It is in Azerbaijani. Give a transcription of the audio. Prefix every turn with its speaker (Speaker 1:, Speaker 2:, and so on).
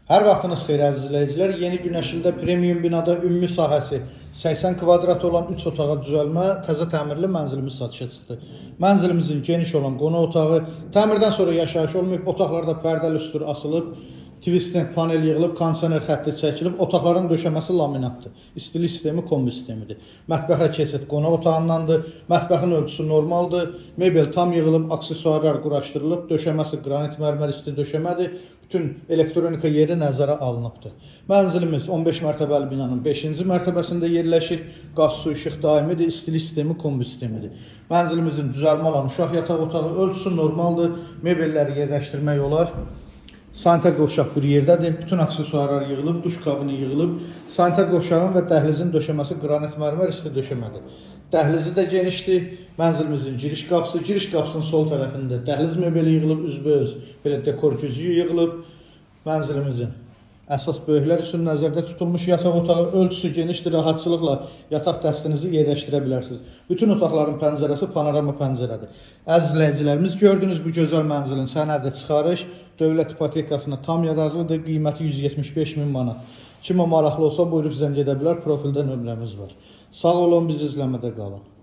Speaker 1: Hər vaxtınız xeyir, əziz izləyicilər. Yeni Günəşlidə premium binada ümumi sahəsi 80 kvadrat olan 3 otağa düzəlmə, təzə təmirli mənzilimiz satışa çıxdı. Mənzilimizin geniş olan qonaq otağı, təmirdən sonra yaşayış olmayıb, otaqlarda pərdə lüstr asılıb, twisting panel yığılıb, kondisioner xətti çəkilib, otaqların döşəməsi laminatdır. İstilik sistemi kombi sistemidir. Mətbəxə keçid qonaq otağındandır. Mətbəxin ölçüsü normaldır. Mebel tam yığılıb, aksesuarlar quraşdırılıb, döşəməsi qranit mərmər isti döşəmədir. Bütün elektronika yeri nəzərə alınıbdır. Mənzilimiz 15 mərtəbəli binanın 5-ci mərtəbəsində yerləşir. Qaz, su, işıq daimidir, istilik sistemi kombi sistemidir. Mənzilimizin düzəlmə olan uşaq yataq otağı ölçüsü normaldır. Mebelləri yerləşdirmək olar. Sanitar qovşaq bir yerdədir. Bütün aksesuarlar yığılıb, duş kabini yığılıb. Sanitar qovşağın və dəhlizin döşəməsi qranit mərmər isti döşəmədir. Dəhlizi də genişdir. Mənzilimizin giriş qapısı, giriş qapısının sol tərəfində dəhliz mebeli yığılıb, üzbəüz belə dekor güzgü yığılıb. Mənzilimizin əsas böyüklər üçün nəzərdə tutulmuş yataq otağı ölçüsü genişdir, rahatçılıqla yataq dəstinizi yerləşdirə bilərsiniz. Bütün otaqların pəncərəsi panorama pəncərədir. Əziz izləyicilərimiz, gördüyünüz bu gözəl mənzilin sənədi çıxarış dövlət ipotekasına tam yararlıdır. Qiyməti 175 min manat. Kimə maraqlı olsa buyurub zəng edə bilər. Profildə nömrəmiz var. Sağ olun, bizi izləmədə qalın.